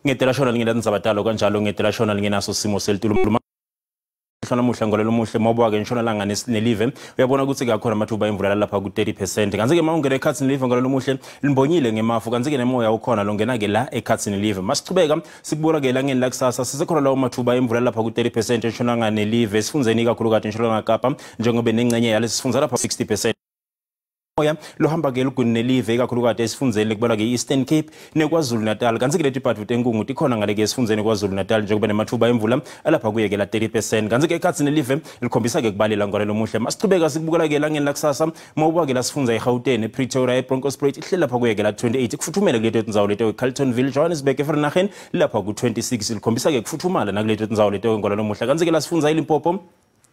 Ngedela shona lingenatindzaba talo kanjalo ngedela shona lingenaso simo selitulu namuhla ngolelo muhle mawubuka-ke ntshonalanga nelive uyabona ukuthi kakhona amathuba emvula lapha ku-30%. Kanti-ke uma ungena ekhathini live ngolelo muhle limbonyile ngemafu, kanti-ke nemoya ukhona longena-ke la ekhathini live. Masichubeka sikubona-ke elangeni lakusasa sisekhona lawo mathuba emvula lapha ku-30% entshonalanga nelive esifundzeni ikakhulukati entshonalanga Kapa, njengoba nengcenye yalesi sifundza lapha 60%. Moya lohamba-ke elugwini nelive ikakhulukati esifundzeni lekubalwa-ke i-Eastern Cape neKwaZulu Natal. Kanti-ke leti bhadvu tenkungu tikhona ngale-ke esifundzeni KwaZulu Natal njengoba nemathuba emvula alapha kuye-ke la 30%. Kanti-ke ekhatsi nelive likhombisa-ke kubalela ngolelo muhle. Masichubeka sikubukela-ke elangeni lakusasa mawubuka-ke la sifundza eGauteng, ePretoria, eBronkhorstspruit ihleli lapha kuye-ke la 28. Kufuthumele kuleto tindzawo leto eCarltonville, Johannesburg, eVereeniging lapha ku-26 likhombisa-ke kufuthumala nakuleto tindzawo leto ngolelo muhle. Kanti-ke la sifundza eLimpopo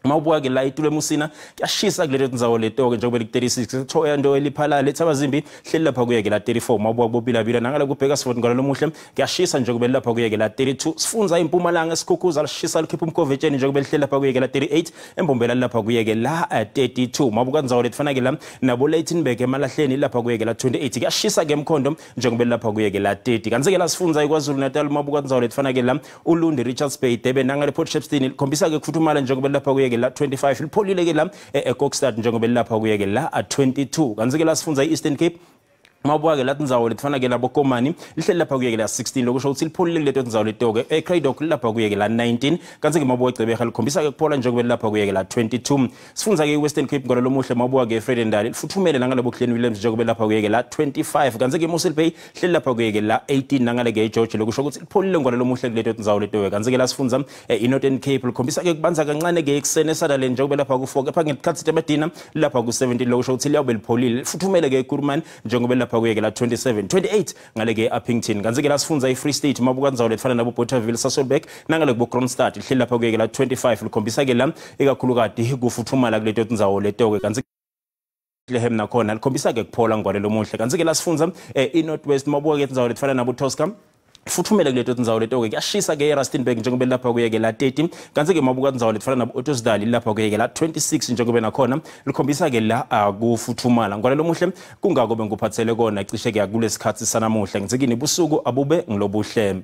mawubuka-ke la itulo emusina kuyashisa kuleto tindzawo leto-ke njengoba liku-36 Thohoyandou eliphalala eThabazimbi hleli lapha kuye-ke la 34. Mawubuka kubobilabila nangale kubheka ngolelo muhle kuyashisa njengoba lapha kuye-ke la 32. Sifundza impumalanga esikhukhuza lishisa likhipha umkhovetsheni njengoba lihleli lapha kuye-ke la 38. Embombela lapha kuye-ke la 32. Mawubuka ndzawo letifana-ke la nabo Laytonburg emalahleni lapha kuye-ke la 28 kuyashisa-ke emkhondo njengoba lapha kuye-ke la 30. Kanti-ke la sifundza iKwaZulu Natal mawubuka ndzawo letifana-ke la Ulundi, Richards Bay, Durban nangale Port Shepstone likhombisa-ke kufuthumala njengoba lapha kuye-ke la 25. Lipholile-ke la eKokstad njengoba lapha kuye-ke la 22. Kanti-ke la sifundza i-Eastern Cape mawubuka-ke la tindzawo letifana-ke nabo Komani lihleli lapha kuye-ke la 16 lokusho ukuthi lipholile kuleto tindzawo leto-ke. eCradock lapha kuye-ke la 19. Kanti-ke mawubuka eGqeberha likhombisa-ke kuphola njengoba lapha kuye-ke la 22. Sifundza-ke i-Western Cape ngolelo muhle mawubuka-ke eVredendal lifuthumele nangalabo Glen Williams njengoba lapha kuye-ke la 25. Kanti-ke iMossel Bay hleli lapha kuye-ke la 18 nangale-ke eGeorge lokusho ukuthi lipholile ngolelo muhle kuleto tindzawo leto-ke. Kanti-ke la sifundza i-Northern Cape likhombisa-ke kubanza kancane-ke ekuseni eSutherland njengoba lapha ku-4 kepha ngetikhatsi temadina lapha ku-17 lokusho ukuthi liyawube lipholile. Lifuthumele-ke eKuruman njengoba lapha kuye-ke la 27 28 ngale-ke e-Upington. Kanti-ke la sifundza i-Free State mabuka ndzawo letifana nabo Bothaville, Sasolburg nangale kubo Kroonstad lihleli lapha kuye-ke la 25 likhombisa-ke la ikakhulukati kufuthumala kuleto tindzawo leto-ke. Kanti Bethlehem nakhona likhombisa-ke kuphola ngwalelo muhle. Kanti-ke la sifundza i-North West mabuka-ke tindzawo letifana nabo Tosca futhumele kuleto tindzawo leto-ke kuyashisa-ke eRustenburg njengoba lapha kuye-ke la 30. Kanti-ke mabuka tindzawo letifana nabo Ottosdal lapha kuye-ke la 26 njengoba nakhona likhombisa-ke la kufuthumala ngwalelo muhle. Kungako bengikuphathele kona cishe-ke kulesikhatsi sanamuhla. Ngitsi kini busuku abube ngilobuhle.